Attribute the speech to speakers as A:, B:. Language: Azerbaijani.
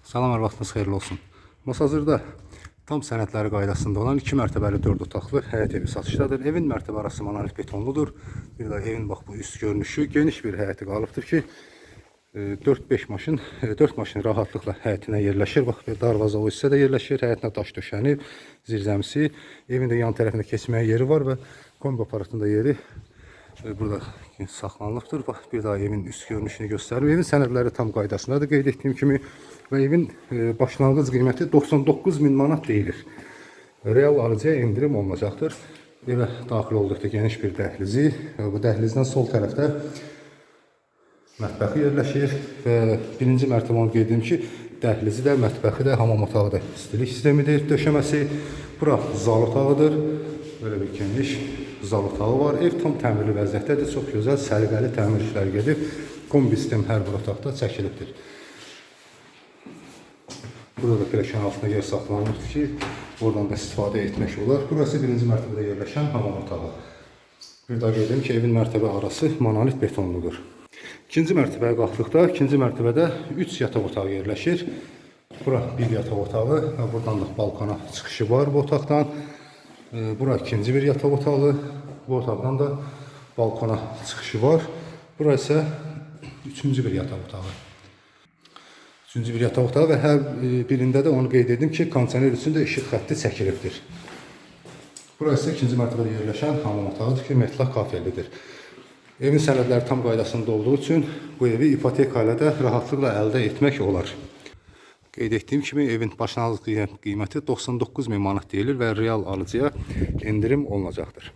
A: Salam, hər vaxtınız xeyirli olsun. Masazırda tam sənədləri qaydasında olan 2 mərtəbəli 4 otaqlı həyət evi satışdadır. Evin mərtəbə arası monolit betonludur. Bir də evin bax bu üst görünüşü, geniş bir həyəti qalıbdır ki, 4-5 maşın, 4 maşın rahatlıqla həyətinə yerləşir. Bax, bir darvaza o hissədə yerləşir. Həyətinə daş döşənib, zirzəmisi. Evin də yan tərəfində keçməyə yeri var və kombi aparatında yeri burada saxlanılıbdır. Bax, bir daha evin üst görünüşünü göstərim. Evin sənədləri tam qaydasındadır, qeyd etdiyim kimi, və evin başlanğıc qiyməti 99 min manat deyilir. Real alıcıya endirim olunacaqdır. Evə daxil olduqda geniş bir dəhlizi və bu dəhlizdən sol tərəfdə mətbəxi yerləşir və birinci mərtəbə, onu qeyd edim ki, dəhlizi də, mətbəxi də, hamam otağı da istilik sistemidir, döşəməsi. Bura zal otağıdır. Belə bir geniş zal otağı var. Ev tam təmirli vəziyyətdədir. Çox gözəl, səliqəli təmir işləri gedib. Kombi sistem hər bir otaqda çəkilibdir. Burada da pilləkən altında yer saxlanılır ki, oradan da istifadə etmək olar. Burası birinci mərtəbədə yerləşən hamam otağı. Bir daha qeyd edim ki, evin mərtəbə arası monolit betonludur. İkinci mərtəbəyə qalxdıqda, ikinci mərtəbədə 3 yataq otağı yerləşir. Bura bir yataq otağı və buradan da balkona çıxışı var bu otaqdan. Bura ikinci bir yataq otağı. Bu otaqdan da balkona çıxışı var. Bura isə üçüncü bir yataq otağı. Üçüncü bir yataq otağı və hər birində də onu qeyd edim ki, kondisioner üçün də işıq xətti çəkilibdir. Burası ikinci mərtəbədə yerləşən hamam otağıdır ki, metlaq kafelidir. Evin sənədləri tam qaydasında olduğu üçün bu evi ipoteka ilə də rahatlıqla əldə etmək olar. Qeyd etdiyim kimi, evin başlanğıc qiyməti 99 min manat deyilir və real alıcıya endirim olunacaqdır.